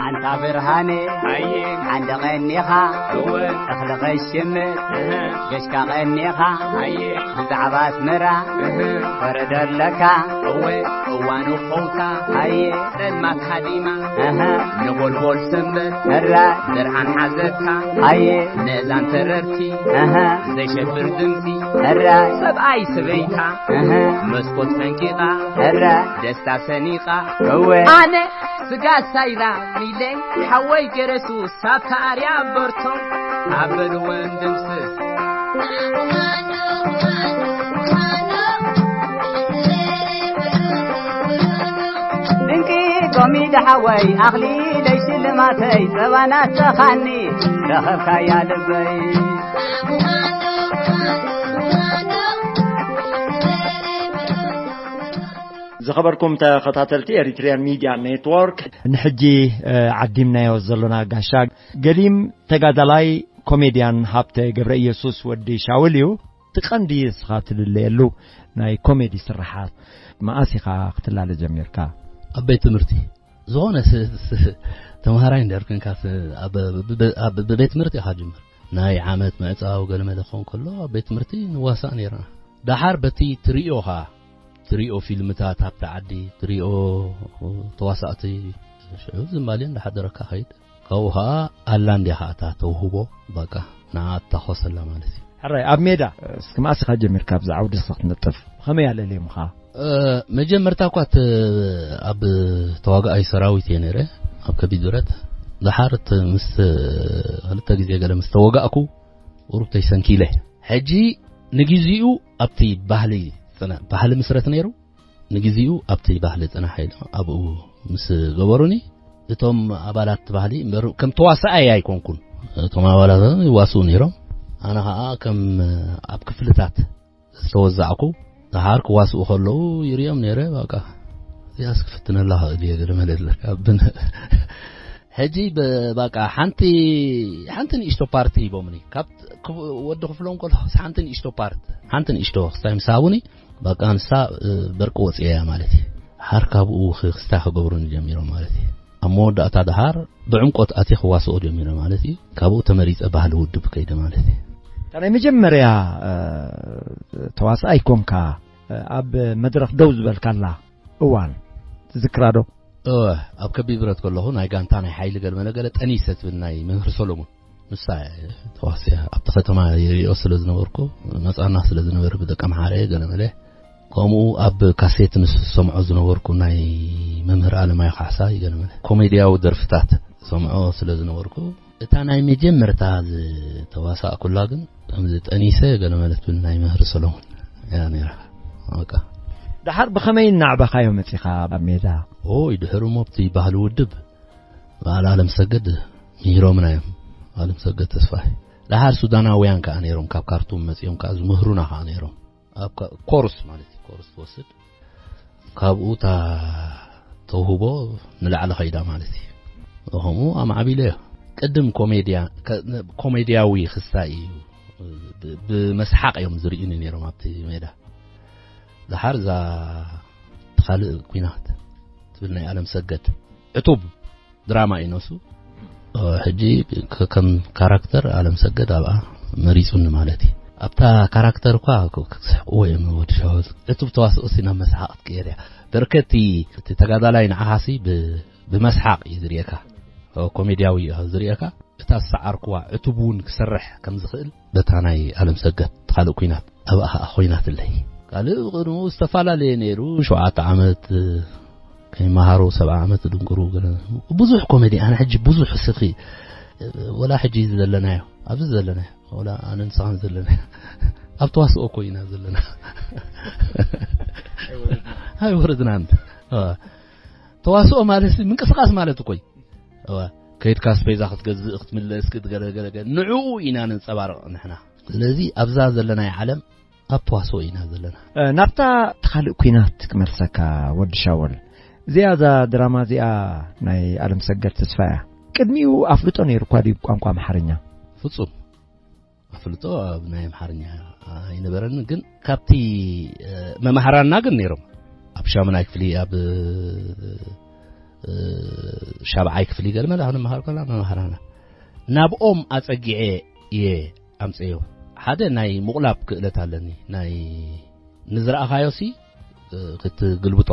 ኣንታ ብርሃነ፣ ኣየ፣ ሓንደ ቀኒኻ፣ እወ፣ እኽሊ ኸይሽምት፣ እህ፣ ገሽካ ቀኒኻ፣ ኣየ፣ ብዛዕባ ኣስመራ፣ እህ፣ ወረደ ኣለካ፣ እወ፣ እዋኑ ኸውታ፣ ኣየ፣ ጸልማት ሃዲማ፣ እህ፣ ንጎልጎል ሰንበት፣ እረ፣ ዘርዓን ሓዘካ፣ ኣየ፣ ነዛን ተረርቲ፣ እህ፣ ዘይሸብር ድምጺ፣ እረ፣ ሰብኣይ ሰበይታ፣ እህ፣ መስኮት ፈንቂቓ፣ እረ፣ ደስታ ሰኒቓ፣ እወ፣ ኣነ ስጋ ሳይራ ሚለ ሓወይ ገረሱ ሳብታ ኣርያ በርቶ ኣበልወን ድምስስ። ድንቂ ኮሚዲ ሓወይ ኣኽሊለይ ሽልማተይ ጸባ ናተኻኒ ረኸብካያ ልበይ። ዝኸበርኩም ተኸታተልቲ ኤሪትሪያን ሚድያ ኔትወርክ፣ ንሕጂ፣ እ፣ ዓዲምናዮ ዘሎና ጋሻ ገዲም ተጋዳላይ ኮሜድያን ሃብተ ገብረ ኢየሱስ ወዲ ሻውል እዩ። እቲ ቀንዲ ንስኻ ትልለየሉ ናይ ኮሜዲ ስርሓት መኣስ ኢኻ ክትላለ ጀሚርካ? ኣብ ቤት ትምህርቲ። ዝኾነ ስ-፣ ስ-፣ ተምሃራይ እንድሕር ኮንካ ስ-፣ ኣብ፣ ብ-፣ ብ-፣ ኣብ፣ ብቤት ትምህርቲ ኢኻ ጅምር። ናይ ዓመት ምዕጻው ገለ መለ ክኸውን ከሎ ኣብ ቤት ትምህርቲ ንዋሳእ ነይርና። ደሓር በቲ ትርእዮ ኸኣ፣ ትርእዮ ፊልምታት ኣብቲ ዓዲ፣ ትርእዮ ተዋሳእቲ፣ ሽዑ ዝንባሌ እንዳሓደረካ ኸይድ። ካብኡ ኸኣ ኣላ እንድያ ኸኣ እታ ተውህቦ፣ በቃ፣ ንዓ እታኾሰላ ማለት እዩ። ሕራይ፣ ኣብ ሜዳ፣ እስኪ መኣስ ኢኻ ጀሚርካ ኣብዚ ዓውዲ እስኻ ክትነጥፍ? ብኸመይ ኣለልዮምኻ? እ፣ መጀመርታ እኳ ት-፣ ኣብ ተዋጋኣይ ሰራዊት እየ ነይረ፣ ኣብ ከቢድ ብረት። ደሓር ት-፣ ምስ፣ ክልተ ግዜ ገለ ምስ ተወጋእኩ፣ ቁሩብ ተይሰንኪለ። ሕጂ ንግዜኡ ኣብቲ ባህሊ ጽነ-፣ ባህሊ ምስረት ነይሩ። ንግዜኡ ኣብቲ ባህሊ ጽናሕ ኢሎም ኣብኡ ምስ ገበሩኒ፣ እቶም ኣባላት ባህሊ እምበር ከም ተዋሳኣይ ኣይኮንኩን። እቶም ኣባላት ይዋስኡ ነይሮም። ኣነ ኸኣ ከም ኣብ ክፍልታት ዝተወዛዕኩ፣ ደሓር ክዋስኡ ከለዉ ይርእዮም ነይረ። በቃ፣ እዚኣስ ክፍትነላ ክእል እየ፣ ገለ መለ ኣለካ። ብን-፣ ሕጂ ብ-፣ በቃ፣ ሓንቲ፣ ሓንቲ ንእሽቶ ፓርቲ ሂቦምኒ። ካብ ክፍ-፣ ወዲ ክፍሎም ከለኹስ ሓንቲ ንእሽቶ ፓርት፣ ሓንቲ ንእሽቶ ክስታይ ምስ ሃቡኒ፣ በቃ፣ ንሳ፣ እ፣ በርቂ ወጽያ እያ ማለት እዩ። ደሓር ካብኡ ክ-፣ ክስታይ ክገብሩኒ ጀሚሮም ማለት እዩ። ኣብ መወዳእታ ደሓር ብዕምቆት ኣትየ ክዋስኦ ጀሚረ ማለት እዩ። ካብኡ ተመሪጸ ባህሊ ውድብ ከይደ ማለት እዩ። እታ ናይ መጀመርያ፣ እ፣ ተዋሳኣይ ኮንካ፣ እ፣ ኣብ መድረኽ ደው ዝበልካላ እዋን ትዝክራ ዶ? እወ፣ ኣብ ከቢድ ብረት ከለኹ ናይ ጋንታ ናይ ሓይሊ ገለ መለ ገለ ጠኒሰ ትብል ናይ መምህር ሰሎሙን። ንሳ እያ ተዋሲኣ። ኣብቲ ከተማ ይሪኦ ስለ ዝነበርኩ፣ መጻና ስለ ዝነበረ ብደቂ ኣምሓረ ገለ መለ። ከምኡ ኣብ ካሴት ንሰምዖ ዝነበርኩ ናይ መምህር ኣለማዮ ካሕሳ ገለ መለ። ኮሜድያዊ ደርፍታት ሰምዖ ስለ ዝነበርኩ፣ እታ ናይ መጀመርታ ዝተዋሳእኩላ ግን ከምዚ ጠኒሰ ገለ መለ ትብል ናይ መምህር ሰሎሙን እያ ነይራ። በቃ። ደሓር ብኸመይ እናዕበኻዮ መጺኻ ኣብ ሜዳ? ኦይ፣ ድሕሪ እሞ ኣብቲ ባህሊ ውድብ በዓል ኣለም ሰገድ ምሂሮምና እዮም። ኣለም ሰገድ ተስፋይ። ደሓር ሱዳናውያን ከኣ ነይሮም፣ ካብ ካርቱም መጺኦም ከኣ ዝምህሩና ከኣ ነይሮም። ኣብ ካ-፣ ኮርስ ማለት እዩ፣ ኮርስ ትወስድ። ካብኡ እታ ተውህቦ ንላዕሊ ኸይዳ ማለት እዩ። ከምኡ ኣማዕቢለዮ። ቅድም ኮሜድያ-፣ ከ-፣ ኮሜድያዊ ክስታይ እዩ። ብ-፣ ብመስሓቕ እዮም ዝርእዩኒ ነይሮም ኣብቲ ሜዳ። ደሓር እዛ እቲ ካልእ ኲናት ትብል ናይ ኣለም ሰገድ ዕቱብ ድራማ እዩ ነሱ። እ፣ ሕጂ ከ-፣ ከም ካራክተር ኣለም ሰገድ ኣብኣ መሪጹኒ ማለት እዩ። ኣብታ ካራክተር እኳ ክ-፣ ክስሕቅዎ እዮም ወዲ ሸዋል። ዕቱብ ተዋስኦ ሲ ናብ መስሓቕ ክትቅየር እያ። በርከቲ እቲ ተጋዳላይ ንዓኻሲ ብ-፣ ብመስሓቕ እዩ ዝርእየካ። እ፣ ኮሜድያዊ እዩ ዝርእየካ። እታ ዝሰዓርኩዋ ዕቱብ እውን ክሰርሕ ከም ዝኽእል በታ ናይ ኣለም ሰገድ ካልእ ኲናት ኣብኣ ኸዓ ኮይናትለይ። ካልእ ብቕድሚኡ ዝተፈላለየ ነይሩ። ሸውዓተ ዓመት ከይመሃሩ፣ ሰብዓ ዓመት ድንቁሩ ገለ ብዙሕ ኮሜዲ። ኣነ ሕጂ ብዙሕ ስኺ ወላ ሕጂ ዘለናዮ፣ ኣብዚ ዘለናዮ፣ ወላ ኣነ ንስኻን ዘለናዮ ኣብ ተዋስኦ እኮ ኢና ዘለና። ኣይወረድናን። ኣዋ። ተዋስኦ ማለት ምንቅስቃስ ማለት እኮ እዩ። ኣዋ። ከይድካ ኣስቤዛ ክትገዝእ፣ ክትምለስ፣ ክትገለገለገ፣ ንዕኡ ኢና ነንጸባርቕ ንሕና። ስለዚ ኣብዛ ዘለናዮ ዓለም ኣብ ተዋስኦ ኢና ዘለና። እ፣ ናብታ እቲ ካልእ ኲናት ክመልሰካ ወዲ ሻወል። እዚኣ፣ እዛ ድራማ እዚኣ ናይ ኣለምሰገድ ተስፋ እያ። ቅድሚኡ ኣፍልጦ ነይሩኳ ድዩ ቋንቋ ኣምሓርኛ? ፍጹም። ኣፍልጦ ኣብ ናይ ኣምሓርኛ ኣይነበረን፣ ግን ካብቲ፣ እ፣ መማህራንና ግን ነይሮም። ኣብ ሻሙናይ ክፍሊ፣ ኣብ፣ እ፣ ሻብዓይ ክፍሊ ገለ መለ ኣሁን መሃር ከላ መማህራና። ናብኦም ኣጸጊዐ እየ ኣምጽዮ። ሓደ ናይ ምቑላብ ክእለት ኣለኒ። ናይ ንዝረኣኻዮ ሲ፣ እ፣ ክትግልብጦ።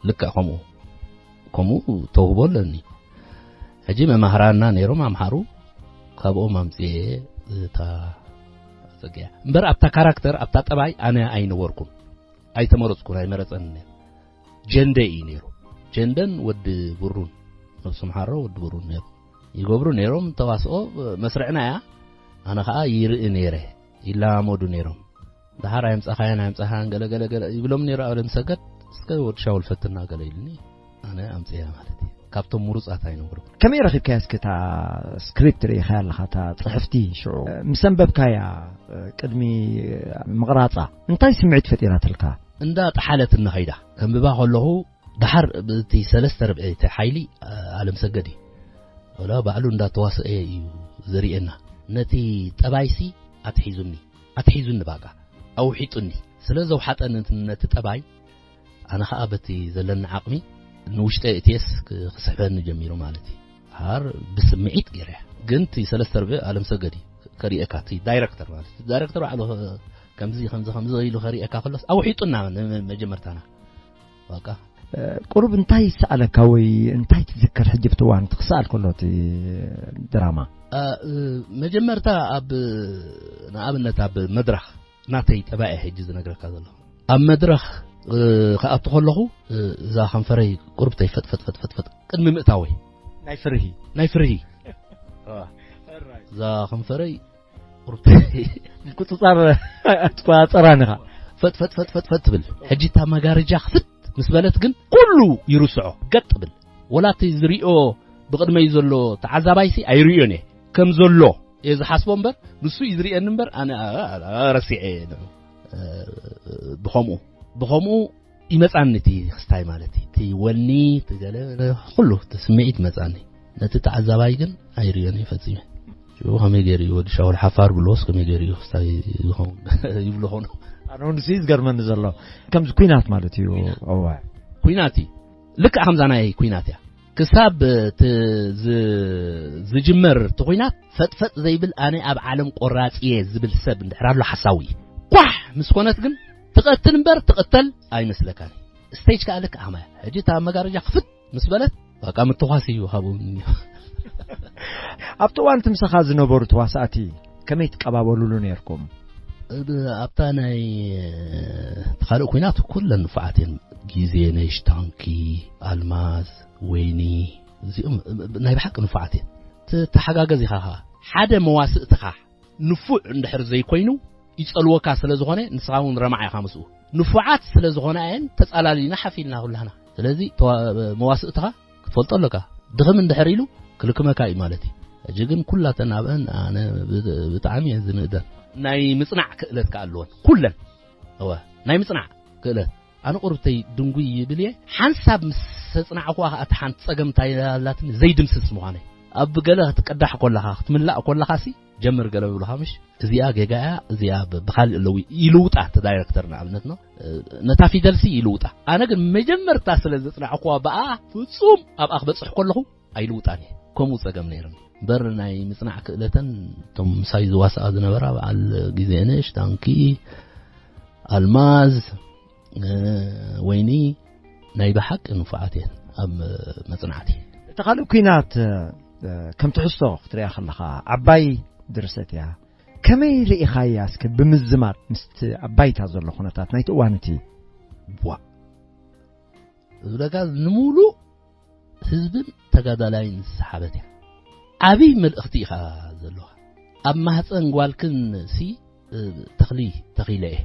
ልክዕ ከምኡ፣ ከምኡ ተውህቦ ኣለኒ። ሕጂ መማህራንና ነይሮም ኣምሓሩ፣ ካብኦም ኣምጽየ እታ ኣጸጊዐ። እምበር ኣብታ ካራክተር፣ ኣብታ ጠባይ ኣነ ኣይነበርኩን። ኣይተመረጽኩን፣ ኣይመረጸን ነይሩ። ጀንደ እዩ ነይሩ። ጀንደን ወዲ ብሩን፣ ነብሶም ሓሮ ወዲ ብሩን ነይሩ። ይገብሩ ነይሮም ተዋስኦ፣ መስርዕና እያ። ኣነ ኸኣ ይርኢ ነይረ። ይለማመዱ ነይሮም። ደሓር ኣየምጻኻያን ኣየምጻኻያን ገለ ገለ ገለ ይብሎም ነይሩ። ኣለም ሰገድ፣ እስከ ወዲ ሻውል ፈትና ገለ ኢሉኒ። ኣነ ኣምጽያ ማለት እዩ። ካብቶም ምሩጻት ኣይነበሩ። ከመይ ረኺብካያ እስኪ እታ ስክሪፕት ርኢኻያ ኣለኻ፣ እታ ጽሕፍቲ ሽዑ? ምስ ኣንበብካያ፣ ቅድሚ ምቕራጻ እንታይ ስምዒት ፈጢራትልካ? እንዳ ጠሓለት እናኸይዳ ከንብባ ከለኹ፣ ደሓር ብቲ ሰለስተ ርብዒ እቲ ሓይሊ፣ ኣለም ሰገድ እዩ። ወላ ባዕሉ እንዳተዋሰኤ እዩ ዘርእየና። ነቲ ጠባይሲ ኣትሒዙኒ፣ ኣትሒዙኒ ባቃ፣ ኣውሒጡኒ። ስለ ዘውሓጠኒ ነቲ ጠባይ፣ ኣነ ኸኣ በቲ ዘለኒ ዓቕሚ ንውሽጠ እትየስ ክ-፣ ክስሕበኒ ጀሚሩ ማለት እዩ። ሃር ብስምዒት ገይረያ። ግን እቲ ሰለስተ ርብዒ ኣለም ሰገድ እዩ ከርእየካ፣ እቲ ዳይረክተር ማለት እዩ። ዳይረክተር ባዕሉ ከምዚ፣ ከምዚ፣ ከምዚ ኢሉ ከርእየካ ከሎስ ኣውሒጡና ን-፣ መጀመርታና። በቃ። እ፣ ቁሩብ እንታይ ይሰኣለካ ወይ እንታይ ትዝክር ሕጂ ብቲ እዋን እቲ ክሰኣል ከሎ እቲ ድራማ? እ፣ እ፣ መጀመርታ ኣብ፣ ንኣብነት ኣብ መድረኽ ናተይ ጠባይ ሕጂ ዝነግረካ ዘለኹ። ኣብ መድረኽ፣ እ፣ ክኣቱ ከለኹ፣ እ፣ እዛ ከንፈረይ ቁሩብ ተይ ፈጥ፣ ፈጥ፣ ፈጥ፣ ፈጥ፣ ፈጥ ቅድሚ ምእታወይ። ናይ ፍርሂ። ናይ ፍርሂ። እዛ ከንፈረይ ቁሩብ ተይ ምቁጽጻር ኣትቆጻጸራን ኢኻ። ፈጥ፣ ፈጥ፣ ፈጥ፣ ፈጥ፣ ፈጥ ትብል። ሕጂ እታ መጋረጃ ክፍት ምስ በለት ግን ኩሉ ይርስዖ። ገጥ ብል። ወላ እቲ ዝሪኦ ብቕድመይ ዘሎ ተዓዛባይሲ ኣይርእዮን እየ። ከም ዘሎ እየ ዝሓስቦ እምበር፣ ንሱ እዩ ዝርእየኒ እምበር፣ ኣነ፣ ኣ-፣ ኣ-፣ ረሲዐ እየ ንዑ። እ፣ ብኸምኡ፣ ብኸምኡ ይመጻኒ እቲ ክስታይ ማለት እዩ። እቲ ወኒ፣ እቲ ገለ፣ ኩሉ እቲ ስምዒት ይመጻኒ። ነቲ ተዓዛባይ ግን ኣይርእዮን እየ ፈጺመ። ሽዑ ከመይ ገይሩ እዩ ወዲ ሻውል ሓፋር ብሎስ፣ ከመይ ገይሩ እዩ ክስታይ ዝኸውን ይብሉ ኾኑ። ኣነ እውን ንሱ እዩ ዝገርመኒ ዘሎ። ከምዚ ኲናት ማለት እዩ። ኲናት። እዋ። ኲናት እዩ። ልክዕ ከምዛ ናይ ኲናት እያ። ክሳብ እቲ ዝ-፣ ዝጅመር እቲ ኲናት ፈጥፈጥ ዘይብል ኣነ ኣብ ዓለም ቆራጽ እየ ዝብል ሰብ እንድሕር ኣሎ ሓሳዊ እዩ። ኳሕ ምስ ኮነት ግን ትቐትል እምበር ትቕተል ኣይመስለካን። ስቴጅ ከኣ ልክዕ ከማያ። ሕጂ እታ መጋረጃ ክፍት ምስ በለት፣ በቃ ምትኳስ እዩ ካብኡ እኒኦ። ኣብቲ እዋን እቲ ምሳኻ ዝነበሩ ተዋሳእቲ ከመይ ትቀባበሉሉ ነይርኩም? ብ-፣ ኣብታ ናይ፣ እቲ ካልእ ኲናት ኩለን ንፉዓት እየን። ግዜነሽ፣ ታንኪ፣ ኣልማዝ፣ ወይኒ፣ እዚኦም ናይ ብሓቂ ንፉዓት እየን። ት-፣ ተሓጋገዝ ኢኻ ኸዓ። ሓደ መዋስእትኻ ንፉዕ እንድሕር ዘይኮይኑ ይጸልወካ ስለ ዝኾነ፣ ንስኻ እውን ረማዕ ኢኻ ምስኡ። ንፉዓት ስለ ዝኾና እየን ተጻላሊና ሓፍ ኢልና ኩላህና። ስለዚ ተዋ-፣ መዋስእትኻ ክትፈልጦ ኣለካ። ድኽም እንድሕር ኢሉ ክልክመካ እዩ ማለት እዩ። ሕጂ ግን ኩላተን ኣብአን ኣነ ብ-፣ ብጣዕሚ እየን ዝንእደን። ናይ ምጽናዕ ክእለት ከኣ ኣለወን። ኩለን። እወ፣ ናይ ምጽናዕ ክእለት። ኣነ ቁርብተይ ድንጉይ ይብል እየ። ሓንሳብ ምስ ተጽናዕኩዋ ከኣ እታ ሓንቲ ጸገም እንታይ ኣላትኒ፣ ዘይድምስስ ምዃነይ። ኣብ ገለ ክትቀዳሕ ኮለኻ፣ ክትምላእ ኮለኻሲ፣ ጀምር ገለ ብሉኻ ምሽ፣ እዚኣ ጌጋ እያ፣ እዚኣ ብ-፣ ብኻልእ ኣለዊ ይልውጣ፣ እቲ ዳይረክተር ንኣብነት ነው። እ፣ ነታ ፊደልሲ ይልውጣ። ኣነ ግን መጀመርታ ስለ ዘጽናዕኩዋ ብኣ፣ ፍጹም ኣብኣ ክበጽሕ ኮለኹ ኣይልውጣን እየ። ከምኡ ጸገም ነይርኒ። እምበር ናይ ምጽናዕ ክእለተን፣ እቶም ምሳይ ዝዋስኣ ዝነበራ በዓል ግዜነሽ፣ ታንኪ፣ ኣልማዝ፣ እ፣ ወይኒ፣ ናይ ብሓቂ ንፉዓት እየን ኣብ መጽናዕቲ። እቲ ካልእ ኲናት፣ እ፣ ከም ትሕዝቶ ክትሪኣ ከለኻ፣ ዓባይ ድርሰት እያ። ከመይ ርኢኻያ እስከ ብምዝማድ ምስቲ ኣብ ባይታ ዘሎ ኩነታት ናይቲ እዋን እቲ? ዋ። ዝብለካ ንምሉእ ህዝብን ተጋዳላይን ዝሰሓበት እያ። ዓብይ መልእኽቲ ኢኻ ዘለዋ። ኣብ ማህፀን ጓልክን ሲ፣ እ፣ ተኽሊ ተኺለ እየ።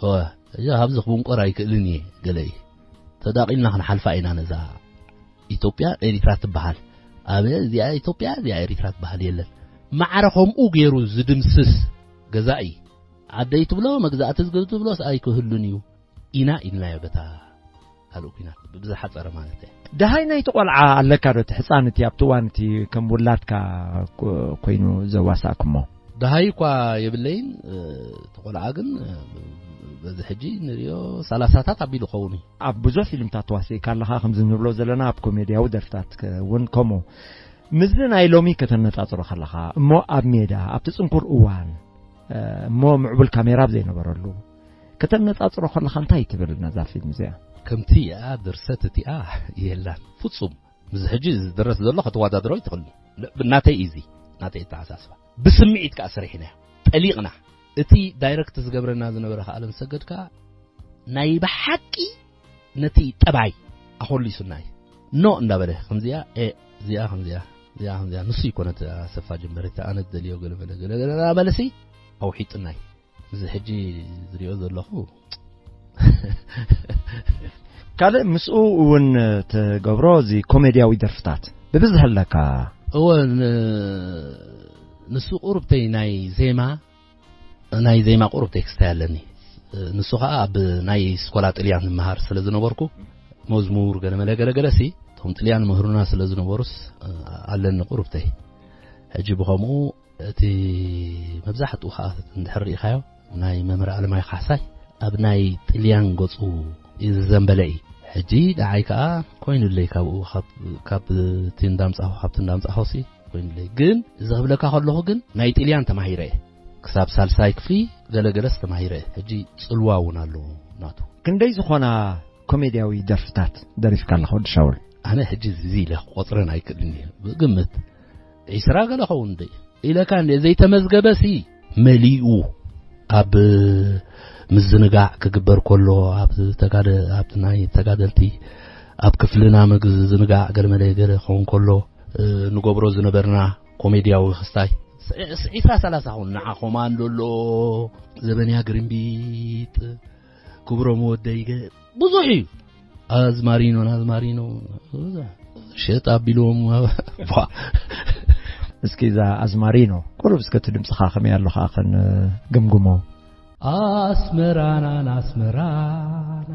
እወ፣ እዛ ኣብዚ ክብንቆር ኣይክእልን እየ፣ ገለ እየ። ተዳቒልና ክንሓልፋ ኢና ነዛ ኢትዮጵያ ኤሪትራ ትበሃል። ኣብ እዚኣ ኢትዮጵያ፣ እዚኣ ኤሪትራ ትበሃል የለን። ማዕረ ከምኡ ገይሩ ዝድምስስ ገዛኢ፣ ዓደይ ትብሎ፣ መግዛእቲ ዝግብ ትብሎስ ኣይክህሉን እዩ። ኢና ኢልናዮ በታ ካልእ ኲናት ብዝሓጸረ ማለት እየ። ደሃይ ናይቲ ቆልዓ ኣለካ ዶ? እቲ ሕጻን እቲ ኣብቲ እዋን እቲ ከም ውላድካ ኮ-፣ ኮይኑ ዘዋሳእኩሞ? ደሃይ እኳ የብለይን። እ፣ እቲ ቆልዓ ግን፣ እ፣ በዚ ሕጂ ንሪኦ ሰላሳታት ኣቢሉ ክኸውን እዩ። ኣብ ብዙሕ ፊልምታት ተዋሲእካ ኣለኻ፣ ከምዚ ንብሎ ዘለና ኣብ ኮሜድያዊ ደርፍታት ከ-፣ እውን ከምኡ። ምስዚ ናይ ሎሚ ከተነጻጽሮ ከለኻ፣ እሞ ኣብ ሜዳ፣ ኣብቲ ጽንኩር እዋን፣ እ፣ እሞ ምዕቡል ካሜራ ኣብ ዘይነበረሉ፣ ከተነጻጽሮ ከለኻ እንታይ ትብል ነዛ ፊልም እዚኣ? ከምቲ እያ ድርሰት እቲኣ የላን። ፍጹም። ምስ ሕጂ ዝድረስ ዘሎ ከተወዳድሮ ኣይትኽእልን። ን-፣ ናተይ እዩ እዚ፣ ናተይ ኣተሓሳስባ። ብስምዒት ከኣ ሰሪሕናዮ። ጠሊቕና። እቲ ዳይረክት ዝገብረና ዝነበረ ከኣ ኣለም ሰገድ ከኣ ናይ ብሓቂ ነቲ ጠባይ ኣኾሊሱና እዩ። ኖ እንዳበለ፣ ከምዚኣ፣ ኤ፣ እዚኣ ከምዚኣ፣ እዚኣ ከምዚኣ፣ ንሱ ይኮነ እቲ ኣሰፋ ጀንበሬ፣ እቲ ኣነ ዝደልዮ ገለ መለ፣ ገለ ገለ እንዳበለሲ ኣውሒጡና እዩ። እዚ ሕጂ ዝሪኦ ዘለኹ። ካልእ ምስኡ እውን ትገብሮ እዚ ኮሜድያዊ ደርፍታት ብብዝሒ ኣለካ። እወ፣ ን-፣ ንሱ ቁሩብተይ ናይ ዜማ፣ ናይ ዜማ ቁሩብ ቴክስታይ ኣለኒ። ንሱ ኸዓ ኣብ ናይ ስኮላ ጥልያን ንመሃር ስለ ዝነበርኩ፣ መዝሙር ገለ መለ ገለ ገለ ሲ፣ እቶም ጥልያን ምህሩና ስለ ዝነበሩስ፣ ኣለኒ ቁሩብተይ። ሕጂ ብኸምኡ እቲ መብዛሕትኡ ኸዓ እንድሕር ርኢኻዮ፣ ናይ መምህር ኣለማይ ካሕሳይ ኣብ ናይ ጥልያን ገጹ እዩ ዝዘንበለ እዩ። ሕጂ ንዓይ ከኣ ኮይኑለይ፣ ካብኡ፣ ካብ፣ ካብ እቲ እንዳምጻኹ፣ ካብቲ እንዳምጻኹ ሲ ኮይኑለይ። ግን እዚ ክብለካ ከለኹ ግን ናይ ጥልያን ተማሂረ እየ። ክሳብ ሳልሳይ ክፍሊ ገለገለስ ተማሂረ እየ። ሕጂ ጽልዋ እውን ኣሎ ናቱ። ክንደይ ዝኾና ኮሜድያዊ ደርፍታት ደሪፍካ ኣለኻ ወዲ ሻውል? ኣነ ሕጂ እዚ ኢለ ክቆጽረን ኣይክእልን እየ። ብግምት ዒስራ ገለ ኸውን እንደ ኢለካ እንደ ዘይተመዝገበ ሲ መሊኡ። ኣብ ምዝንጋዕ ክግበር ከሎ፣ ኣብ ተጋደ-፣ ኣብ ናይ ተጋደልቲ፣ ኣብ ክፍልና ምዝንጋዕ ገለ መለ ገለ ክኸውን ከሎ፣ እ፣ ንገብሮ ዝነበርና ኮሜድያዊ ክስታይ፣ ስ-፣ ስ-፣ ዒስራ ሰላሳ ኸውን። ንዓ ኮማንዶ ኣሎ፣ ዘበንያ ግርምቢጥ፣ ክብሮም ወደይ ገ-፣ ብዙሕ እዩ። ኣዝማሪኖን ኣዝማሪኖ ሸጥ ኣቢልዎም። ቧ። እስኪ እዛ ኣዝማሪኖ ቁሩብ እስከ እቲ ድምፅኻ ከመይ ኣሎ ኸዓ ክንግምግሞ። ኣስመራናን ኣስመራና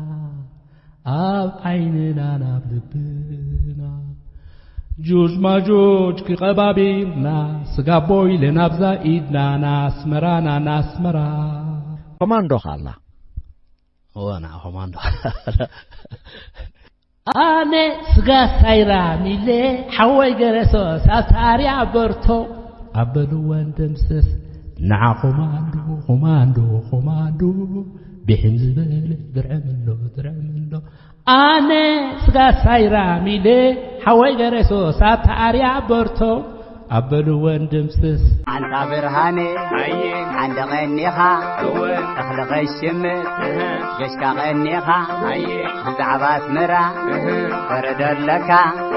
ኣብ ዓይንናን ኣብ ልብና፣ ጁጅ ማጁጅ ክቐባቢልና፣ ስጋ ቦይለ ናብዛ ኢድናን ኣስመራናን ኣስመራ። ኮማንዶ ኸኣ ኣላ። እወ፣ ንዓ ኮማንዶ። ኣነ ስጋ ሳይራ ሚለ ሓወይ ገረሶ ሳብታ ኣርያ በርቶ ኣበልወን ደምስስ። ንዓ ኮማንዶ፣ ኮማንዶ፣ ኮማንዶ፣ ብሒም ዝበለ ድርዕም ኣሎ፣ ድርዕም ኣሎ። ኣነ ስጋ ሳይራ ሚለ ሓወይ ገረሶ ሳብታ ኣርያ በርቶ ኣበልወን ድምስስ። ኣንታ ብርሃነ፣ ኣየ። ሓንደ ቀኒኻ፣ እወ። ተኽለ ኸሽምት፣ እህ። ገሽካ ቀኒኻ፣ ኣየ። ብዛዕባ ኣስመራ፣ እህ። ፈረዶ ኣለካ።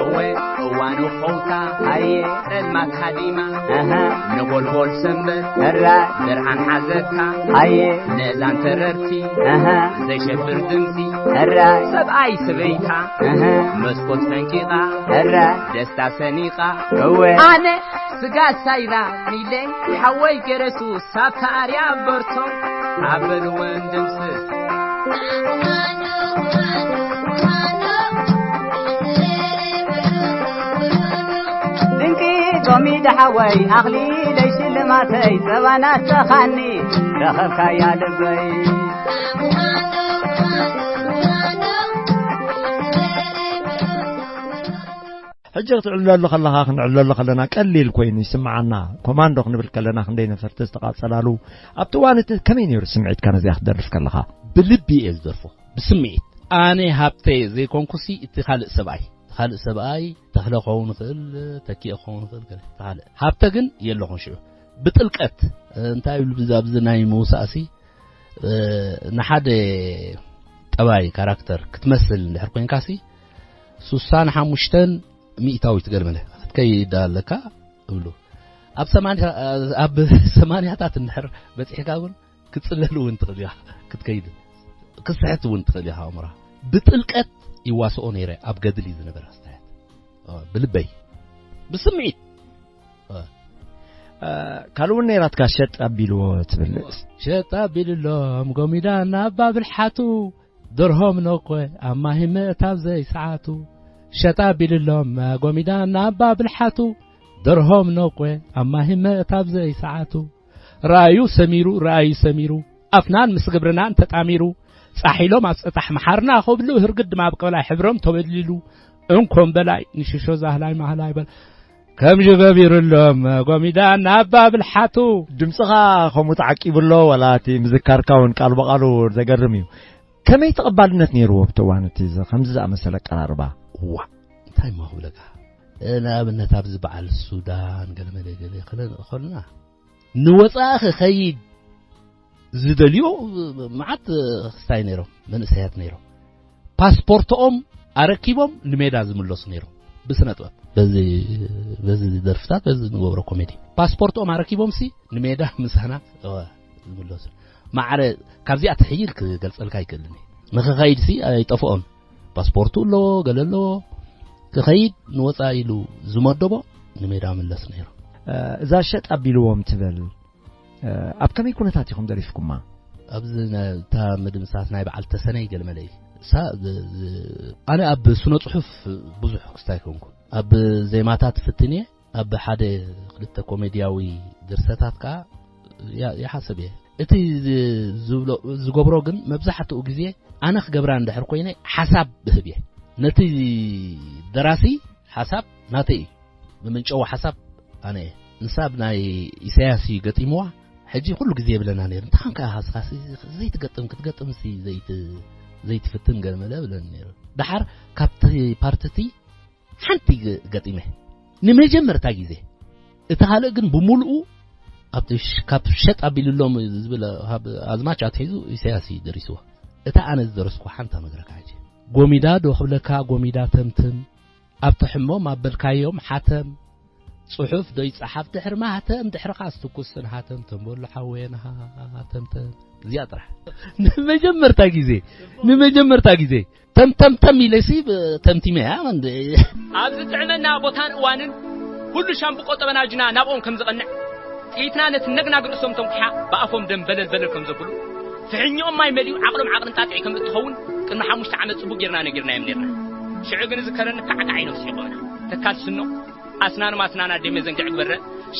እወ፣ እዋኑ ኸውታ፣ ኣየ። ጸልማት ሃዲማ፣ እህ። ነጎልጎል ሰንበት፣ እረ። ዘርዓን ሓዘካ፣ ኣየ። ነእዛን ተረርቲ፣ እህ። ዘሸብር ድምፂ፣ እረ። ሰብኣይ ሰበይታ፣ እህ። መስኮት ፈንቂቓ፣ እረ። ደስታ ሰኒቓ፣ እወ። ኣነ ስጋ ሳይራ ሚለ ሓወይ ገረሱ ሳብታ ኣርያ በርቶ ኣበልወን ድምስስ። ድንቂ ጎሚዳ ሓወይ ኣኽሊለይ ሽልማተይ ጸባ ናተኻኒ ረኸብካያ ልበይ። ሕጂ ክትዕልለሉ ከለኻ፣ ክንዕልለሉ ከለና ቀሊል ኮይኑ ይስምዓና። ኮማንዶ ክንብል ከለና ክንደይ ነፈርቲ ዝተቓጸላሉ። ኣብቲ እዋን እቲ ከመይ ነይሩ ስምዒትካ ነዚኣ ክትደርፍ ከለኻ? ብልቢ እየ ዝደርፎ፣ ብስምዒት። ኣነ ሃብተ ዘይኮንኩሲ እቲ ካልእ ሰብኣይ፣ እቲ ካልእ ሰብኣይ ተኽለ ክኸውን ይኽእል፣ ተኪኤ ክኸውን ይኽእል፣ ገለ እቲ ካልእ። ሃብተ ግን የለኹን ሽዑ። ብጥልቀት፣ እንታይ ይብሉ ብዛ-፣ ኣብዚ ናይ ምውሳእሲ፣ እ፣ ንሓደ ጠባይ ካራክተር ክትመስል እንድሕር ኮይንካሲ፣ ሱሳን ሓሙሽተን ሚእታዊት ገለ መለ ክትከይድ ኣለካ እብሉ። ኣብ ሰማንያ፣ ኣብ ሰማንያታት እንድሕር በጺሕካ እውን ክትጽለል እውን ትኽእል ኢኻ፣ ክትከይድ ክትስሕት እውን ትኽእል ኢኻ። ኣእምሮኻ ብጥልቀት ይዋስኦ ነይረ። ኣብ ገድሊ ዝነበረ ክስታያት፣ እ፣ ብልበይ፣ ብስምዒት፣ እ። እ፣ ካልእ እውን ነይራትካ ሸጥ ኣቢልዎ ትብል። ሸጥ ኣቢልሎም ጎሚዳ ናብ ባብልሓቱ፣ ደርሆም ነኮ ኣብ ማሂ ምእታብ ዘይሰዓቱ። ሸጥ ኣቢልሎም ጎሚዳ ናብ ባብልሓቱ፣ ደርሆም ነኮ ኣብ ማሂ ምእታብ ዘይሰዓቱ። ራእዩ ሰሚሩ፣ ራእዩ ሰሚሩ፣ ኣፍናን ምስ ግብርናን ተጣሚሩ፣ ጻሒሎም ኣብ ጸጣሕ መሓርና ክብሉ፣ ህርግድ ማብ ቀላይ ሕብሮም ተበሊሉ፣ እንኮም በላይ ንሽሾ ዛህላይ ማህላይ በል። ከምዚ ገቢሩሎም ጎሚዳ ናብ ባብልሓቱ። ድምፅኻ ከምኡ ተዓቂቡ ኣሎ፣ ዋላ እቲ ምዝካርካ እውን ቃል ብቓሉ ዘገርም እዩ። ከመይ ተቐባልነት ነይርዎ ኣብቲ እዋን እቲ ዝ-፣ ከምዚ ዝኣመሰለ ኣቀራርባ? እዋ፣ እንታይ እሞ ክብለካ? እ፣ ንኣብነት ኣብዚ በዓል ሱዳን ገለመለ ገለ ክለ-፣ ከልና ንወፃኢ ክኸይድ ዝደልዩ መዓት ክስታይ ነይሮም፣ መንእሰያት ነይሮም። ፓስፖርትኦም ኣረኪቦም ንሜዳ ዝምለሱ ነይሮም። ብስነ ጥበብ፣ በዚ፣ በዚ ደርፍታት፣ በዚ ንገብሮ ኮሜዲ። ፓስፖርትኦም ኣረኪቦም ሲ ንሜዳ ምሳና፣ እወ፣ ዝምለሱ። ማዕረ ካብዚኣ ትሕይል ክገልጸልካ ኣይክእልን እየ። ንኽኸይድ ሲ ኣይጠፍኦን። ፓስፖርቱ ኣለዎ፣ ገለ ኣለዎ። ክኸይድ ንወፃኢ ኢሉ ዝመደቦ ንሜዳ ምለስ ነይሩ። እ፣ እዛ ሸጥ ኣቢልዎም ትብል፣ እ፣ ኣብ ከመይ ኩነታት ኢኹም ደሪፍኩማ? ኣብዚ ናይ፣ እታ ምድምሳስ ናይ በዓል ተሰነይ ገለመለ እዩ። እሳ ዝ-፣ ዝ-፣ ኣነ ኣብ ስነ ጽሑፍ ብዙሕ ክስታይ ኮንኩ። ኣብ ዜማታት ፍትን እየ፣ ኣብ ሓደ ክልተ ኮሜድያዊ ድርሰታት ከኣ ያ-፣ ይሓስብ እየ። እቲ ዝ-፣ ዝብሎ፣ ዝገብሮ ግን መብዛሕትኡ ግዜ ኣነ ክገብራ እንድሕር ኮይነ ሓሳብ እህብ እየ። ነቲ ደራሲ ሓሳብ ናተይ እዩ። ምምንጨዊ ሓሳብ ኣነ እየ። ንሳ ብናይ ኢሳያስ እዩ ገጢምዋ። ሕጂ ኩሉ ግዜ ይብለና ነይሩ፣ "እንታይ ኾንካ ኢኻ እስኻሲ ዘይትገጥም፣ ክትገጥምሲ ዘይት-፣ ዘይትፍትን?" ገለ መለ ብለኒ ነይሩ። ደሓር ካብቲ ፓርትቲ ሓንቲ ገ-፣ ገጢመ። ንመጀመርታ ግዜ። እቲ ካልእ ግን ብምሉኡ ኣብቲ ሽ-፣ ካብ ሸጥ ኣቢልሎም ዝብል ካብ ኣዝማች ኣትሒዙ ኢሳያስ እዩ ደሪስዎ። እታ ኣነ ዝደረስኩ ሓንታ መድረካ ሕጂ። ጎሚዳ ዶ ክብለካ፣ ጎሚዳ ተምትም፣ ኣብቲ ሕሞም ኣበልካዮም ሓተም፣ ጽሑፍ ዶ ይጸሓፍ ድሕሪ ማህተም፣ ድሕርኻ ዝትኩስን ሃተም ተንበሉ ሓወየን ሃተምተም። እዚኣ ጥራሕ። ንመጀመርታ ግዜ፣ ንመጀመርታ ግዜ፣ ተምተምተም ኢለሲ ብ-፣ ተምቲመ እያ። እንደ-፣ ኣብ ዝጥዕመና ቦታን እዋንን፣ ኩሉ ሻምብቆ ጠበናጅና ናብኦም ከም ዝቐንዕ፣ ጥይትና ነቲ ነግናግ ርእሶም ተንኩሓ፣ ብኣፎም ደም በለል በለል ከም ዘብሉ፣ ፍሕኛኦም ማይ መሊኡ፣ ዓቕሎም ዓቕርን ጣጥዒ ከም እትኸውን፣ ቅድሚ ሓሙሽተ ዓመት ጽቡቕ ጌርና ነጊርናዮም ኔርና። ሽዑ ግን ዝከረኒ ካዕካዕ ኢሎም ስሒቖምና። ተካል ስኖ፣ ኣስናኖም ኣስናን ኣደይ መዘንግዕ ግበረ፣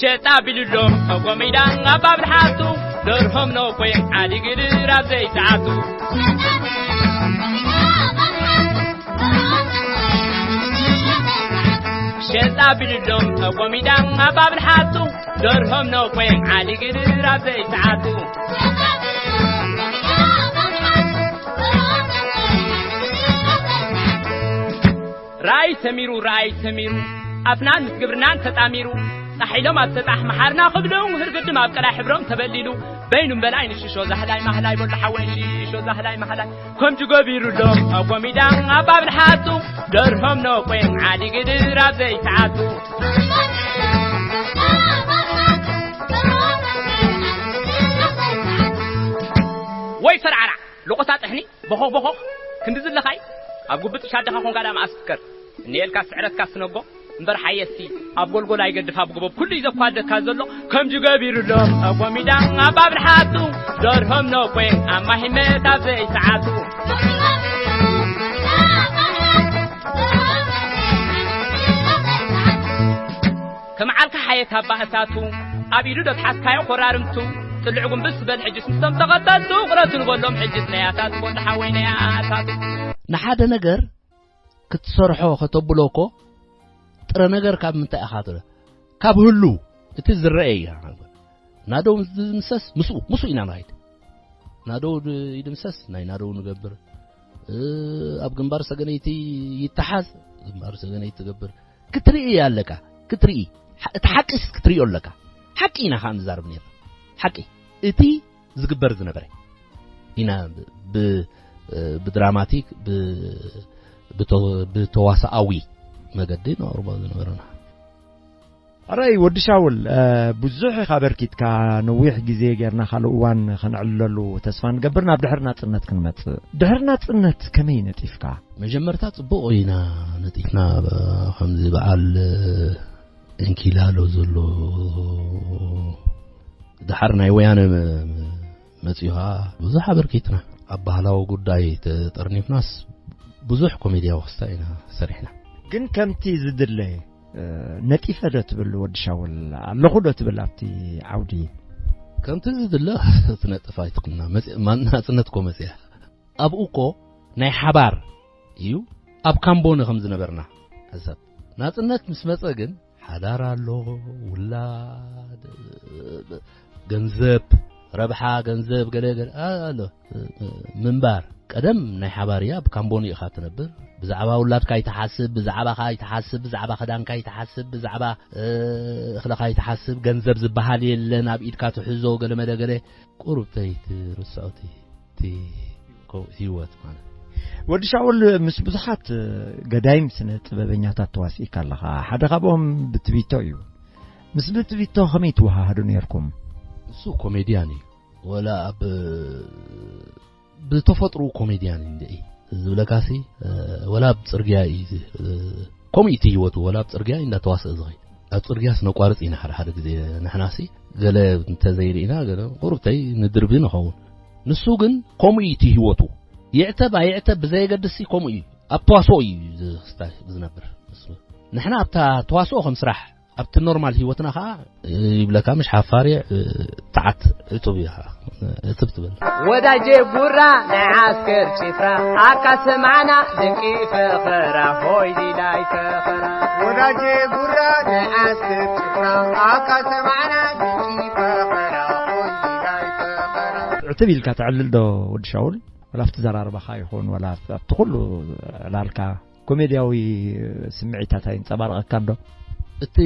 ሸጣ ቢልሎም፣ ተጎሚዳ፣ ኣብ ኣብልሓቱ፣ ደርሆም ነኮይ፣ ዓዲ ግድር ኣብ ዘይሰዓቱ። ሸጣ ቢልሎም፣ ተጎሚዳ፣ ኣብ ኣብልሓቱ፣ ደርሆም ነኮይ፣ ዓዲ ግድር ኣብ ዘይሰዓቱ። ራእይ ሰሚሩ፣ ራእይ ሰሚሩ፣ ኣፍናን ምስ ግብርናን ተጣሚሩ፣ ጻሒሎም ኣብ ሰጣሕ መሓርና ክብሉ፣ ህርግድም ኣብ ቀላይ ሕብሮም ተበሊሉ፣ በይኑም በላይ ንሽሾ ዛህላይ ማህላይ በሉ ሓወይ፣ ሽሾ ዛህላይ ማህላይ። ከምዚ ገቢሩሎም ኣብ ጎሚዳ ኣብ ኣብልሓቱ፣ ደርሆም ነኮይ ዓዲ ግድር ኣብ ዘይሰዓቱ። ወይ ፈርዓራ፣ ሎቆታ ጥሕኒ፣ ቦኾኽ ቦኾኽ፣ ክንዲ ዝለኻይ፣ ኣብ ጉብጥ ሻደኻ ኮንካ ደኣ መኣስ ትከር። እኒኤልካ ስዕረትካ ስነጎ፣ እምበር ሓየሲ፣ ኣብ ጎልጎል ኣይገድፍ ኣብ ጎቦ፣ ኩሉ እዩ ዘኳደካ ዘሎ፣ ከምዚ ገቢሩሎም፣ ኣብ ጎሚዳ፣ ኣብ ኣብልሓቱ፣ ደርሆም ነኮይ፣ ኣብ ማሂመት ኣብ ዘይሰዓቱ። ከመዓልካ ሓየት ኣባ እሳቱ፣ ኣብ ኢዱ ዶ ተሓዝካዮ ኮራርምቱ፣ ጥልዕ ጉንብስ በል ሕጅስ ምስቶም ተኸተልቱ፣ ቁረቱ ንበሎም ሕጅስ ነያታቱ፣ ወዲ ሓወይ ነያታቱ። ንሓደ ነገር ክትሰርሖ ከተብሎ እኮ ጥረ ነገር ካብ ምንታይ ኢኻ ትብሎ? ካብ ህሉ፣ እቲ ዝረአ እዩ። ናደው ዝምሰስ ምስኡ፣ ምስኡ ኢና ንኸይድ። ናደው ድ-፣ ይድምሰስ፣ ናይ ናደው ንገብር። እ፣ ኣብ ግንባር ሰገነይቲ ይተሓዝ፣ ግንባር ሰገነይቲ ትገብር። ክትርኢ ኣለካ፣ ክትርኢ። ሓ-፣ እቲ ሓቂስ ክትርእዮ ኣለካ። ሓቂ ኢና ኸዓ ንዛረብ ነይርና። ሓቂ። እቲ ዝግበር ዝነበረ ኢና ብ-፣ ብ-፣ ብድራማቲክ፣ ብ-፣ ብተ-፣ ብተዋስኣዊ መገዲ ነቕርቦ ዝነበረና። ኣራይ ወዲ ሻውል፣ እ፣ ብዙሕ ኢኻ ኣበርኪትካ፣ ነዊሕ ግዜ ጌርና ካልእ እዋን ከነዕልለሉ ተስፋ ንገብር። ናብ ድሕሪ ናጽነት ክንመጽእ። ድሕሪ ናጽነት ከመይ ነጢፍካ? መጀመርታ ጽቡቕ ኢና ነጢፍና፣ ብ-፣ ከምዚ በዓል፣ እ፣ እንኪላሎ ዘሎ፣ ደሓር ናይ ወያነ መ-፣ መ-፣ መጺኡ ኸዓ ብዙሕ ኣበርኪትና። ኣብ ባህላዊ ጉዳይ ተጠርኒፍናስ ብዙሕ ኮሜድያዊ ክስታይ ኢና ሰሪሕና። ግን ከምቲ ዝድለ፣ እ፣ ነጢፈ ዶ ትብል ወዲ ሻውል? ኣለኹ ዶ ትብል ኣብቲ ዓውዲ? ከምቲ ዝድለ ትነጥፍ ኣይትኩንና። መጽ-፣ ማ-፣ ናጽነት እኮ መጽያ። ኣብኡ እኮ ናይ ሓባር እዩ። ኣብ ካምቦኒ ከም ዝነበርና ሕሰብ። ናጽነት ምስ መጸ ግን ሓዳር ኣሎ፣ ውላድ፣ ገንዘብ፣ ረብሓ፣ ገንዘብ፣ ገለ ገለ ኣሎ። ምንባር፣ ቀደም ናይ ሓባር እያ። ኣብ ካምቦኒ ኢኻ ትነብር። ብዛዕባ ውላድካ ይትሓስብ፣ ብዛዕባኻ ይትሓስብ፣ ብዛዕባ ክዳንካ ይትሓስብ፣ ብዛዕባ፣ እ፣ እኽልኻ ይትሓስብ። ገንዘብ ዝበሃል የለን፣ ኣብ ኢድካ ትሕዞ፣ ገለ መለ ገለ። ቁሩብ ተይትርስዖ እቲ፣ እቲ ኮ-፣ ህይወት ማለት። ወዲ ሻውል፣ ምስ ብዙሓት፣ እ፣ ገዳይም ስነ ጥበበኛታት ተዋሲእካ ኣለኻ። ሓደ ካብኦም ብትቢቶ እዩ። ምስ ብትቢቶ ከመይ ትወሃሃዱ ነይርኩም? እሱ ኮሜድያን እዩ። ወላ ኣብ፣ ብተፈጥሮ ኮሜድያን እዩ እንደ ዝብለካሲ፣ እ፣ ወላ ኣብ ጽርግያ እዩ ዚ-፣ እ፣ ከምኡ እቲ ህይወቱ፣ ወላ ኣብ ጽርግያ እዩ እንዳተዋስአ ዝኸይድ። ኣብ ጽርግያስ ነቋርጽ ኢና ሓደ ሓደ ግዜ ንሕናሲ፣ ገለ እንተዘይርኢና፣ ገለ ቁሩብተይ ንድርቢ ንኸውን። ንሱ ግን ከምኡ እዩ እቲ ህይወቱ። ይዕተብ ኣይዕተብ ብዘየገድስሲ ከምኡ እዩ። ኣብ ተዋስኦ እዩ ዝ-፣ ዝነብር ንሱ። ንሕና ኣብታ ተዋስኦ ከም ስራሕ፣ ኣብቲ ኖርማል ህይወትና ኸዓ ይብለካ፣ ምሽ ሓፋር እየ፣ ተዓት ዕቱብ እየ ኸዓ፣ ዕቱብ ትብል። ወዳጄ ጉራ ናይ ዓስከር ጭፍራ፣ ኣካ ሰማዕና ድንቂ ፈኸራ፣ ሆይ ዲላይ ፈኸራ። ወዳጄ ጉራ ናይ ዓስከር ጭፍራ፣ ኣካ ሰማዕና ድንቂ ፈኸራ፣ ሆይ ዲላይ ፈኸራ። ዕትብ ኢልካ ተዕልል ዶ ወዲ ሻውል? ወላ ኣብቲ ዘራርባኻ ይኹን፣ ወላ ኣብቲ ኩሉ ዕላልካ ኮሜድያዊ ስምዒታት ኣይንጸባረቐካን ዶ? እቲ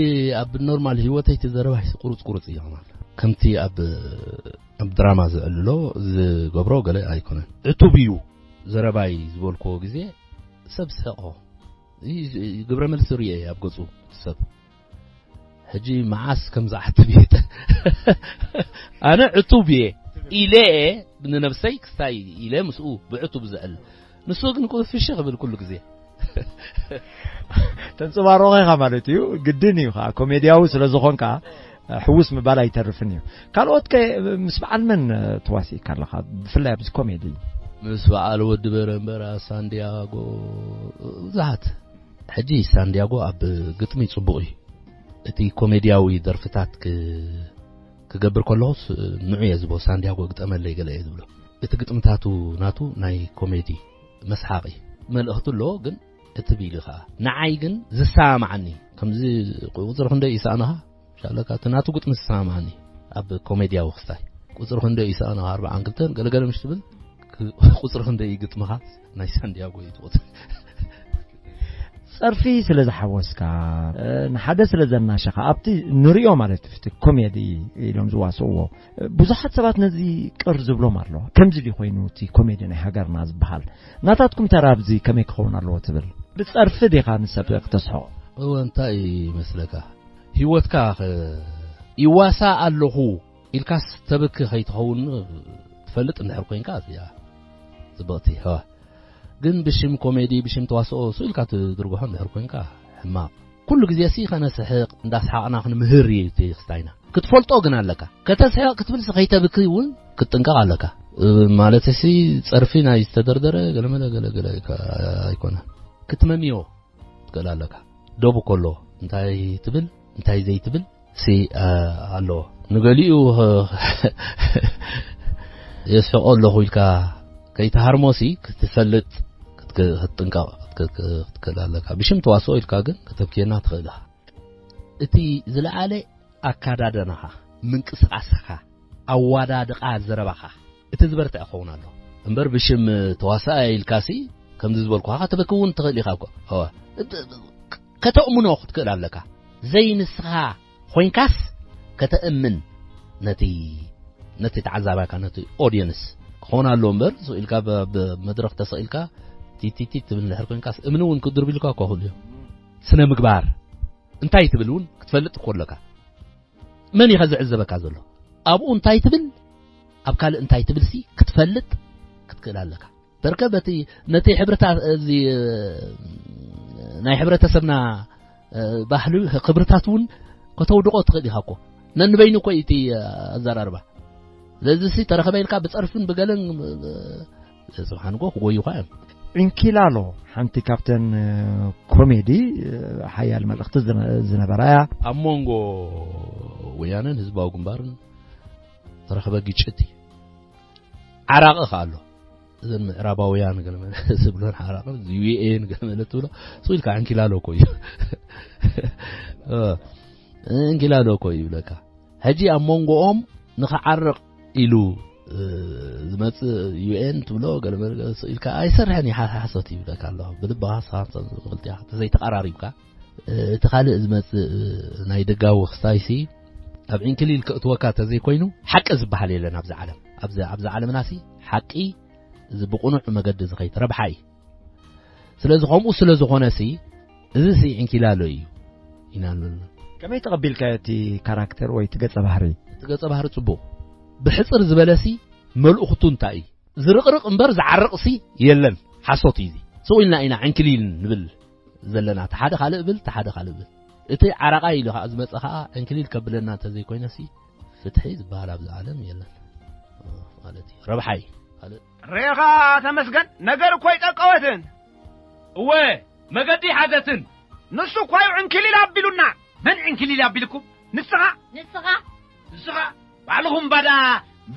ኣብ ኖርማል ህይወተይ እቲ ዘረባይ ቁሩጽ ቁሩጽ እዩ ማለት። ከምቲ ኣብ፣ ኣብ ድራማ ዝዕልሎ ዝገብሮ ገለ ኣይኮነን። ዕቱብ እዩ ዘረባይ ዝበልክዎ ግዜ ሰብ ስሕቆ። ይህ ግብረ መልሲ ርእየ ኣብ ገጹ ሰብ። ሕጂ መዓስ ከም ዝዓትብ እየ። ኣነ ዕቱብ እየ ኢለ እየ ንነብሰይ ክስታይ ኢለ ምስኡ ብዕቱብ ዝዕል። ንሱ ግን ኩ-፣ ፍሽኽ ክብል ኩሉ ግዜ። ተንጸባርቖ ኢኻ ማለት እዩ። ግድን እዩ ኸዓ፣ ኮሜድያዊ ስለ ዝኾንካ፣ ሕውስ ምባል ኣይተርፍን እዩ። ካልኦት ከ ምስ በዓል መን ተዋሲእካ ኣለኻ? ብፍላይ ኣብዚ ኮሜዲ። ምስ በዓል ወዲ በረምበራ፣ ሳንዲያጎ፣ ብዙሓት። ሕጂ ሳንዲያጎ ኣብ ግጥሚ ጽቡቕ እዩ። እቲ ኮሜድያዊ ደርፍታት ክ-፣ ክገብር ከለኹስ ንዑ እየ ዝብሎ፣ ሳንዲያጎ ግጠመለይ ገለ እየ ዝብሎ። እቲ ግጥምታቱ ናቱ ናይ ኮሜዲ መስሓቒ መልእኽቲ ኣለዎ፣ ግን እቲ ቢሉ ኸዓ ንዓይ ግን ዝሰማማዓኒ፣ ከምዚ ቁጽሪ ክንደይ ይሰኣነኻ? ሻለካ እቲ ናቱ ግጥሚ ዝሰማማዓኒ ኣብ ኮሜድያዊ ክስታይ። ቁጽሪ ክንደይ ይሰኣነኻ? ኣርብዓን ክልተን ገለገለ ምሽ ትብል፣ ክ-፣ ቁጽሪ ክንደይ ግጥምኻ? ናይ ሳንዲያጎ እዩ ትቑጽሪ። ጸርፊ ስለ ዝሓወስካ፣ እ፣ ንሓደ ስለ ዘናሸኻ፣ ኣብቲ ንሪኦ ማለት እዩ፣ እቲ ኮሜዲ ኢሎም ዝዋስእዎ፣ እ፣ ብዙሓት ሰባት ነዚ ቅር ዝብሎም ኣሎ። ከምዚ ድዩ ኮይኑ እቲ ኮሜዲ ናይ ሃገርና ዝበሃል? ናታትኩም ተራ ኣብዚ ከመይ ክኸውን ኣለዎ ትብል? ብጸርፊ ዲኻ ንሰብ ክተስሕቖ? እወ፣ እንታይ ይመስለካ? ህይወትካ ኸ ይዋሳእ ኣለኹ ኢልካስ ተብኪ ከይትኸውን ትፈልጥ እንድሕር ኮይንካ፣ እዚኣ ጽብቕቲ። ኸ ግን ብሽም ኮሜዲ፣ ብሽም ተዋስኦ ሱ ኢልካ ትድርግሖ እንድሕር ኮይንካ፣ ሕማቕ። ኩሉ ግዜ ሲ ከነስሕቕ፣ እንዳስሓቕና ክንምህር እዩ እቲ ክስታይና። ክትፈልጦ ግን ኣለካ። ከተስሕቕ ክትብል ሲ ከይተብኪ እውን ክትጥንቀቕ ኣለካ። እ፣ ማለት ሲ ጸርፊ ናይ ዝተደርደረ ገለመለ ገለገለ ኣይኮነ። ክትመምዮ ትክእል ኣለካ። ዶቡ ከሎ እንታይ ትብል፣ እንታይ ዘይትብል ሲ፣ እ፣ ኣለዎ። ንገሊኡ፣ እ፣ የስሕቆ ኣለኹ ኢልካ ከይትሃርሞሲ ክትፈልጥ ክትክ-፣ ክትጥንቀቕ ክትክ-፣ ክትክእል ኣለካ። ብሽም ተዋስኦ ኢልካ ግን ከተብክየና ትኽእል ኢኻ። እቲ ዝለዓለ ኣካዳድናኻ፣ ምንቅስቓስኻ፣ ኣዋዳድቓ ዘረባኻ፣ እቲ ዝበርትዐ ክኸውን ኣሎ። እምበር ብሽም ተዋሳኣይ ኢልካሲ፣ ከምዚ ዝበልኩኻ ከተበኪ እውን ትኽእል ኢኻ እኮ። እወ። ከተእምኖ ክትክእል ኣለካ። ዘይንስኻ ኮይንካስ ከተእምን ነቲ፣ ነቲ ተዓዛባይካ፣ ነቲ ኦድየንስ ክኸውን ኣሎ እምበር፣ ስቕ ኢልካ ብ-፣ ብ-፣ መድረኽ ተሰቒልካ ቲቲቲ ትብል እንድሕር ኮይንካስ፣ እምኒ እውን ክድርብልካ እኮ ይኽእሉ እዮም። ስነ ምግባር እንታይ ትብል እውን ክትፈልጥ እኮ ኣለካ። መን እዩ ከ ዝዕዘበካ ዘሎ? ኣብኡ እንታይ ትብል፣ ኣብ ካልእ እንታይ ትብልሲ ክትፈልጥ ክትክእል ኣለካ። በርከ በቲ፣ ነቲ ሕብርታ-፣ እዚ፣ ናይ ሕብረተሰብና፣ እ፣ ባህሊ፣ ክብርታት እውን ከተውድቖ ትኽእል ኢኻ እኮ። ነንበይኑ እኮ እዩ እቲ ኣዘራርባ። ስለዚሲ ተረኸበ ኢልካ ብጸርፍን ብገለን፣ እ፣ ስብሓን እኮ ክጎዩኻ እዮም። ዕንኪላሎ ሓንቲ ካብተን፣ እ፣ ኮሜዲ፣ እ፣ ሓያል መልእኽቲ ዝነ-፣ ዝነበራ እያ። ኣብ መንጎ ወያነን ህዝባዊ ግንባርን ዝተረኸበ ግጭት እዩ። ዓራቂ ከ ኣሎ። እዘን ምዕራባውያን ገለመለ ዝብሎን ዓራቂ፣ ዩኤን ገለመለ ትብሎ፣ ስቕ ኢልካ ዕንኪላሎ እኮ እዩ። እ፣ ዕንኪላሎ እኮ እዩ ይብለካ። ሕጂ ኣብ መንጎኦም ንኽዓርቕ ኢሉ፣ እ፣ ዝመጽእ ዩኤን ትብሎ ገለመለ ስቕ ኢልካ ኣይሰርሕን እዩ፣ ሓ-፣ ሓሶት እዩ ይብለካ ኣሎ። ብልብኻ ንስኻ ክልቲኻ ተዘይተቐራሪብካ፣ እ፣ እቲ ካልእ ዝመጽእ፣ እ፣ ናይ ደጋዊ ክስታይሲ ኣብ ዕንክሊል ከእትወካ ተዘይኮይኑ፣ ሓቂ ዝበሃል የለን ኣብዚ ዓለም። ኣብዚ፣ ኣብዚ ዓለምናሲ ሓቂ እዚ ብቕኑዕ መገዲ ዝኸይድ ረብሓ እዩ። ስለዚ ከምኡ ስለ ዝኾነሲ፣ እዚሲ ዕንኪላሎ እዩ ኢና ንብል። ከመይ ተቐቢልካዮ እቲ ካራክተር ወይ እቲ ገጸ ባህሪ? እቲ ገጸ ባህሪ ጽቡቕ። ብሕጽር ዝበለሲ መልእኽቱ እንታይ እዩ? ዝርቕርቕ እምበር ዝዓርቕሲ የለን። ሓሶት እዩ እዚ። ስቕ ኢልና ኢና ዕንክሊል ንብል ዘለና። እቲ ሓደ ካልእ ብል፣ እቲ ሓደ ካልእ ብል። እቲ ዓራቓይ ኢሉ ኸዓ ዝመጸ ኸዓ ዕንክሊል ከብለና እንተዘይኮይነሲ፣ ፍትሒ ዝበሃል ኣብዚ ዓለም የለን ማለት እዩ። ረብሓ እዩ። ካልእ ሬኻ ተመስገን፣ ነገር እኮ ኣይጠቀወትን። እወ፣ መገዲ ሓዘትን። ንሱ እኮ እዩ ዕንክሊል ኣቢሉና። መን ዕንክሊል ኣቢልኩም? ንስኻ። ንስኻ። ንስኻ። ባዕልኹም ባዳ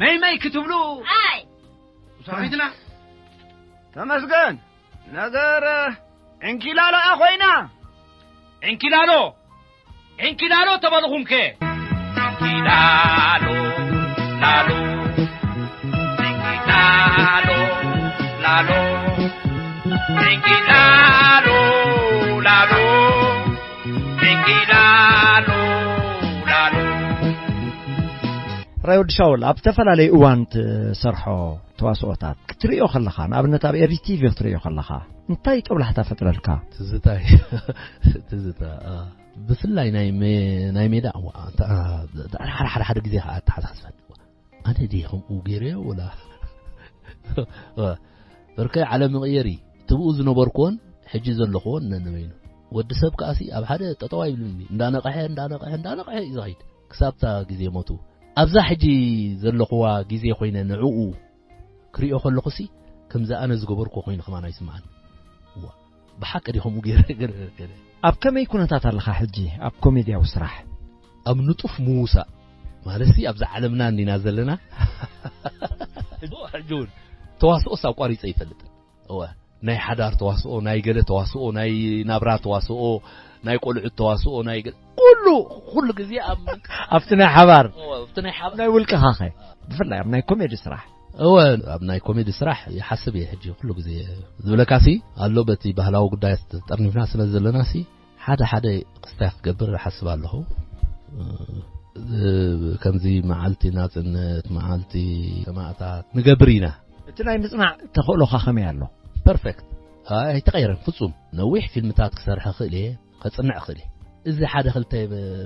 መይመይ ክትብሉ። ኣይ። ሰራዊትና። ተመስገን፣ ነገር ዕንኪላሎ እያ ኮይና። ዕንኪላሎ፣ ዕንኪላሎ ተበልኹም ከ? ዕንኪላሎ፣ ላሎ፣ ዕንኪላሎ፣ ላሎ፣ ዕንኪላሎ፣ ላሎ፣ ዕንኪላሎ፣ ላሎ። ራይ ወዲ ሻውል፣ ኣብ ዝተፈላለዩ እዋን ትሰርሖ ተዋስኦታት ክትርእዮ ከለኻ፣ ንኣብነት ኣብ ኤሪ ቲቪ ክትርእዮ ከለኻ፣ እንታይ ጦብላሕታ ፈጥረልካ? ትዝታ እዩ። ትዝታ፣ አ፣ ብፍላይ ናይ ሜ-፣ ናይ ሜዳ፣ ዋ፣ እንተ-፣ አ፣ ሓደ፣ ሓደ፣ ሓደ ግዜ ከዓ ኣተሓሳስበኒ። ኣነ ድየ ከምኡ ገይረዮ ወላ? ዋ፣ በርከ ዓለም ይቕየር እዩ። ትብኡ ዝነበርኩዎን ሕጂ ዘለኹዎን ነንበይኑ። ወዲ ሰብ ከኣሲ ኣብ ሓደ ጠጠው ኣይብልን እዩ። እንዳነቕሐ፣ እንዳነቕሐ፣ እንዳነቕሐ እዩ ዝኸይድ። ክሳብታ ግዜ ሞቱ። ኣብዛ ሕጂ ዘለኹዋ ግዜ ኮይነ ንዕኡ ክሪኦ ከለኹሲ፣ ከምዚ ኣነ ዝገበርኩ ኮይኑ ከማን ኣይስምዓን። እዋ፣ ብሓቂ ድዩ ከምኡ ገይረ? ገለ፣ ገለ። ኣብ ከመይ ኩነታት ኣለኻ ሕጂ ኣብ ኮሜድያዊ ስራሕ? ኣብ ንጡፍ ምውሳእ። ማለትሲ ኣብዛ ዓለምና እንዲና ዘለና። ሕጂ እውን ተዋስኦስ ኣቋሪጸ ይፈልጥን። እወ፣ ናይ ሓዳር ተዋስኦ፣ ናይ ገለ ተዋስኦ፣ ናይ ናብራ ተዋስኦ፣ ናይ ቆልዑት ተዋስኦ፣ ናይ ገለ፣ ኩሉ፣ ኩሉ ግዜ ኣብ ምንቅስቃስ። ኣብቲ ናይ ሓባር። እወ፣ ኣብቲ ናይ ሓባር። ናይ ውልቅኻ ኸ? ብፍላይ ኣብ ናይ ኮሜዲ ስራሕ። እወ፣ ኣብ ናይ ኮሜዲ ስራሕ ይሓስብ እየ ሕጂ ኩሉ ግዜ። ዝብለካሲ ኣሎ፣ በቲ ባህላዊ ጉዳያት ጠርኒፍና ስለ ዘለናሲ፣ ሓደ ሓደ ክስታይ ክትገብር እሓስብ ኣለኹ። እ፣ ከምዚ መዓልቲ ናጽነት፣ መዓልቲ ሰማእታት ንገብር ኢና። እቲ ናይ ምጽናዕ ተኽእሎኻ ከመይ ኣሎ? ፐርፌክት። ኣይ፣ ኣይተቐየረን ፍጹም። ነዊሕ ፊልምታት ክሰርሕ እኽእል እየ፣ ከጽንዕ እኽእል እየ። እዚ ሓደ ክልተ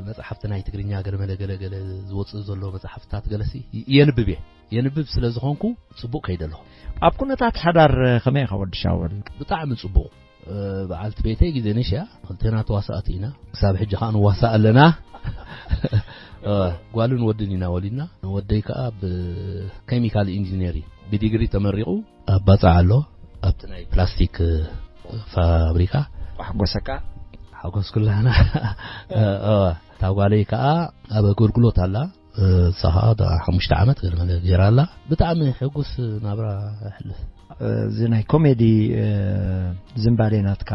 መጻሕፍቲ ናይ ትግርኛ ገለመለ ገለ ገለ ዝወጽእ ዘሎ መጻሕፍትታት ገለሲ ይ-፣ የንብብ እየ። የንብብ ስለ ዝኾንኩ ጽቡቕ ከይደ ኣለኹ። ኣብ ኩነታት ሓዳር ከመይ ኢኻ ወዲ ሻውል? ብጣዕሚ ጽቡቕ። እ፣ በዓልቲ ቤተይ ግዜ ንሽ እያ። ክልቴና ተዋሳእቲ ኢና። ክሳብ ሕጂ ከኣ ንዋሳእ ኣለና። እ፣ ጓልን ወድን ኢና ወሊድና። ወደይ ከኣ ብኬሚካል ኢንጂነሪንግ ብዲግሪ ተመሪቑ ኣብ ባጽዕ ኣሎ። ኣብቲ ናይ ፕላስቲክ ፋብሪካ። ኣሕጎሰካ? ሓጎስኩላና። እ፣ እ፣ እታ ጓለይ ከኣ ኣብ ኣገልግሎት ኣላ። እ፣ ንሳ ኸኣ ዳ ሓሙሽተ ዓመት ገለ መለ ገይራ ኣላ። ብጣዕሚ ሕጉስ ናብራ የሕልፍ። እ፣ እዚ ናይ ኮሜዲ፣ እ፣ ዝንባሌ ናትካ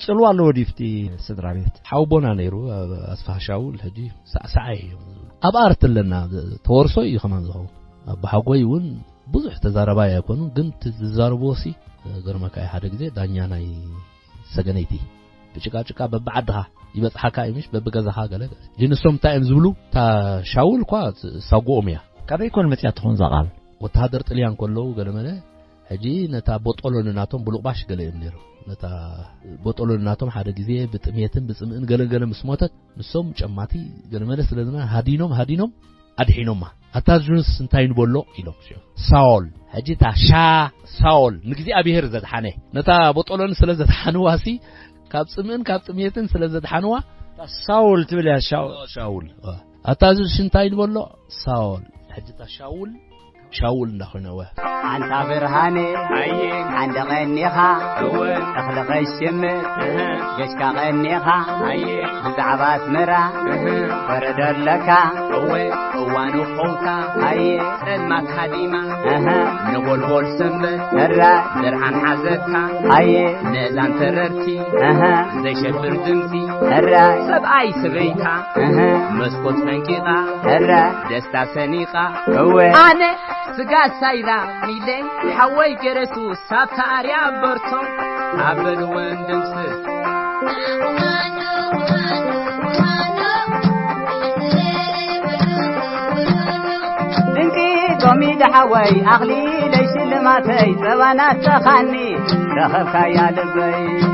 ጽልዋ ኣለዎ ድዩ ኣብቲ ስድራ ቤት? ሓውቦና ነይሩ፣ ኣብ ኣስፋህ ሻውል፣ ሕጂ ሳዕሳዓይ እዮም ዝብሉ። ኣብ ኣርት ኣለና፣ ተወርሶ እዩ ከማን ዝኸውን። ኣቦሓጎይ እውን ብዙሕ ተዛረባይ ኣይኮኑን፣ ግን እቲ ዝዛረብዎ ሲ፣ ገርመካ እዩ፣ ሓደ ግዜ ዳኛ ናይ ሰገነይቲ ብጭቃጭቃ በብዓድኻ ይበጽሓካ እዩ፣ ምሽ በብገዛኻ ገለ ገለ። ግን ንሶም እንታይ እዮም ዝብሉ? እታ ሻውል እኳ ሳጎኦም እያ። ካበይ ኮን መጽያ ትኾን እዛ ቃል? ወተሃደር ጥልያን ከለዉ ገለመለ፣ ሕጂ ነታ ቦጦሎኒ ናቶም ብሉቕባሽ ገለ እዮም ነይሮም። ነታ ቦጦሎኒ ናቶም ሓደ ግዜ ብጥሜትን ብጽምእን ገለ ገለ ምስ ሞተት፣ ንሶም ጨማቲ ገለመለ ስለ ዝነበረ ሃዲኖም፣ ሃዲኖም ኣድሒኖማ። ኣታ ጁንስ እንታይ ንበሎ ኢሎም። ሳኦል። ሕጂ እታ ሻ ሳኦል ንእግዚኣብሔር ዘድሓነ። ነታ ቦጦሎኒ ስለ ዘድሓንዋ ሲ፣ ካብ ጽምእን ካብ ጥሜትን ስለ ዘድሓንዋ። እታ ሳውል ትብል እያ፣ ሻውል። ሻውል። ኣታ ጁንስ እንታይ ንበሎ? ሳኦል። ሕጂ እታ ሻውል፣ ሻውል እንዳኾነ ወ። ኣንታ ብርሃነ፣ ኣየ። ሓንደ ቀኒኻ፣ እወ። እኽሊ ኸይሽምት፣ እህ። ጌሽካ ቀኒኻ፣ ኣየ። ብዛዕባ ኣስመራ፣ እህ። ወረዶ ኣለካ። እወ። እዋኑ ኾውታ ኣየ ጸልማት ሃዲማ ኣሃ ንጎልጎል ሰንበት እራ ብርሃን ሓዘታ ኣየ ነዛን ተረርቲ ኣሃ ዘሸብር ድምፂ እራ ሰብኣይ ሰበይታ ኣሃ መስኮት ፈንቂቓ እራ ደስታ ሰኒቓ እወ ኣነ ስጋ ሳይላ ሚለይ ሓወይ ገረሱ ሳብታ ኣርያ በርቶ ኣበልወን ድምፅስ ድንቂ ዶሚዳ ሓወይ ኣኽሊለይ ሽልማተይ ጸባናት ተኻኒ ረኸብካያ ልበይ